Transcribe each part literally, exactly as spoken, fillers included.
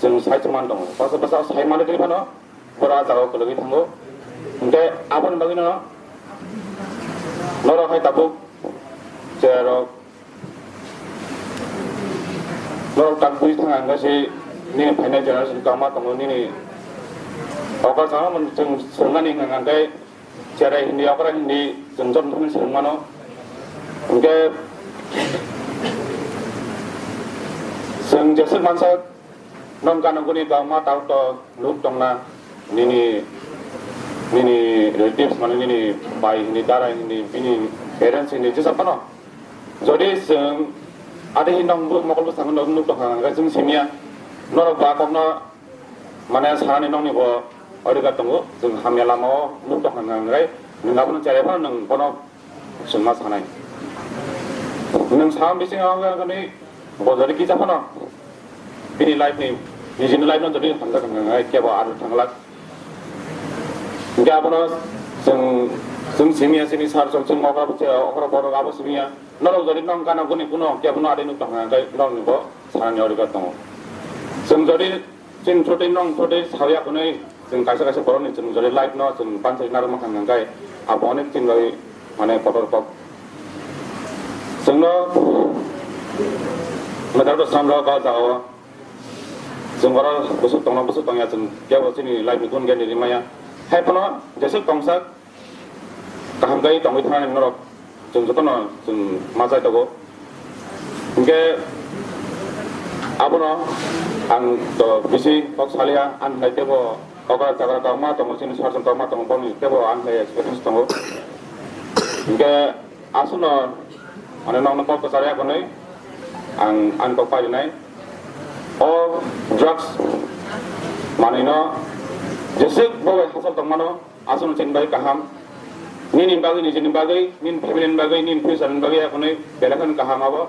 chwng sai chwng man tongo. Bwsa bwsa sai mani twi phano bora jaga kwlwgwi thango. Hwnkhe aboni bagwino norok hai tabuk cherok norok tak bui thang ang gasi nini phainai generation kama tongo nini okar sama chwng swrwngnani hwnkha hwnkhe cherai hindi okra hindi chwng joto thani swrwng mano. Hwnkhe chwng jeswk mansa nong gana guni kama tao to nuk tongna nini nini relatives mane nini bai hindi dara hindi bini parents hindi jesa phano jodi chwng ade hindi nong mokol bwskango nuk tongkha hwnkhe chwng simiya norok ba kokno mane sanani nokni bo odhikar tongo, chwng hamya lama o nuk tongkha hwnkhe nwng abono cherai phano nwng bono chwngma sanai. Nwng sam bising o wngkha hwnkhe bo jodi kisa phano bini life ni, nijini life no jodi hamjak hwnkhe kebo aro thanglak. Hwnkhe abono chwng, chwng simiya chini sir chwng, chwng okra bwse okra borok abo simiya. Norok jodi nong gana guni kuno kebo no ade nuk tongkha hwnkhe norokni bo sanani odhikar tongo. Chwng jodi Chini through twi nong through twi sawi akhonwi chwng kaisa kaisa borokni chwng jodi life no chwng panchai narwk mankha hwnkhe abo onek chini bagwi mane kotor kok. Chwngno metal rok samrok o jagao chwng oro bwswk tongno bwswk tongya chwng kebo chini life ni gun gyan rimaya. Hai phano jeswk tongsak kaham khe tongwi thangnani norok chwng jotono chwng ma chai tongo. Hwnkhe abono ang to bisi kok salia, ani hai tebo okra chagra kok ma tongo, chini sarson kok ma tongo, boni tebo ani hai experience tongo. Hwnkhe aswkno mane nokno kok kwchar ya hwnwi ang ani kok parinai. O drugs manwino jeswk bo bai hachal tongmano, aswkno chini bagwi kaham. Nini bagwi, nijini bagwi, nini family ni bagwi, nini future ni bagwi, akhonwi belai kheno kaham abo.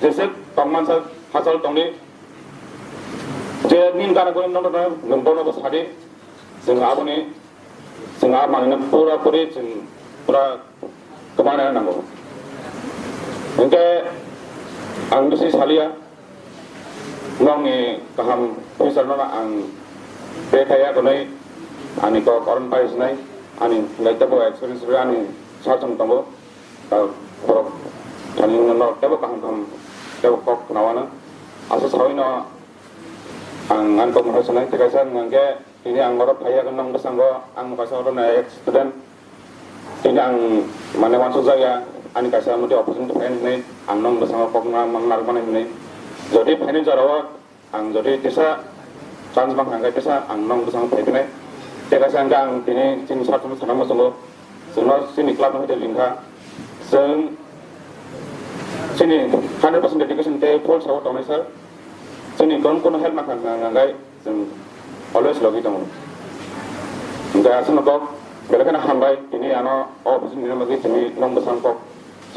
Jeswk tongmansa hachal tongdi. Je nini gana guri nokno nwng bono bo sadi. Chwng aboni, chwng a manwino pura puri, chwng pura kwmana nango. Hwnkhe ang bisi salia. Nokni kaham future no ang pray khai ya hwnwi ani kok oron pai sinai, ani lai tebo experience bai ani sachwng tongo. Ta borok thani norok tebo kaham kaham tebo kok khnawana. Asa sawi no ang ani kok mwthai sanai, tei kaisa hwnkhe tini ang oro phai ya nong bwskango ang kaisa oro nai ex student. Tini ang mane wansuk jak ya, ani kaisa mudi opportunity phai hwnwi ang nong bwskango kok ma-, ma-, narwkmani hwnwi. Jodi phaini jorao ang jodi tisa chance mankha hwnkhe tisa ang nong bwskango phai phinai. Tei kaisa hwnkhe ang tini chini sir chumui sana muchungo, chwngno chini club no hoite ringkha. Chwng chini hundred percent dedication tei full support tongnai sir. Chini kon kono help mankha hwnkhe chwng always logi tongo. Hwnkhe aswkno kok belai kheno hambai tini ano o opportunity rwna bagwi, tini nong bwskango kok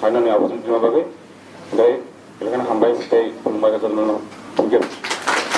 sainani opportunity rwna bagwi. Hwnkhe belai kheno hambai tei khulumbai khe jotono. Thank you.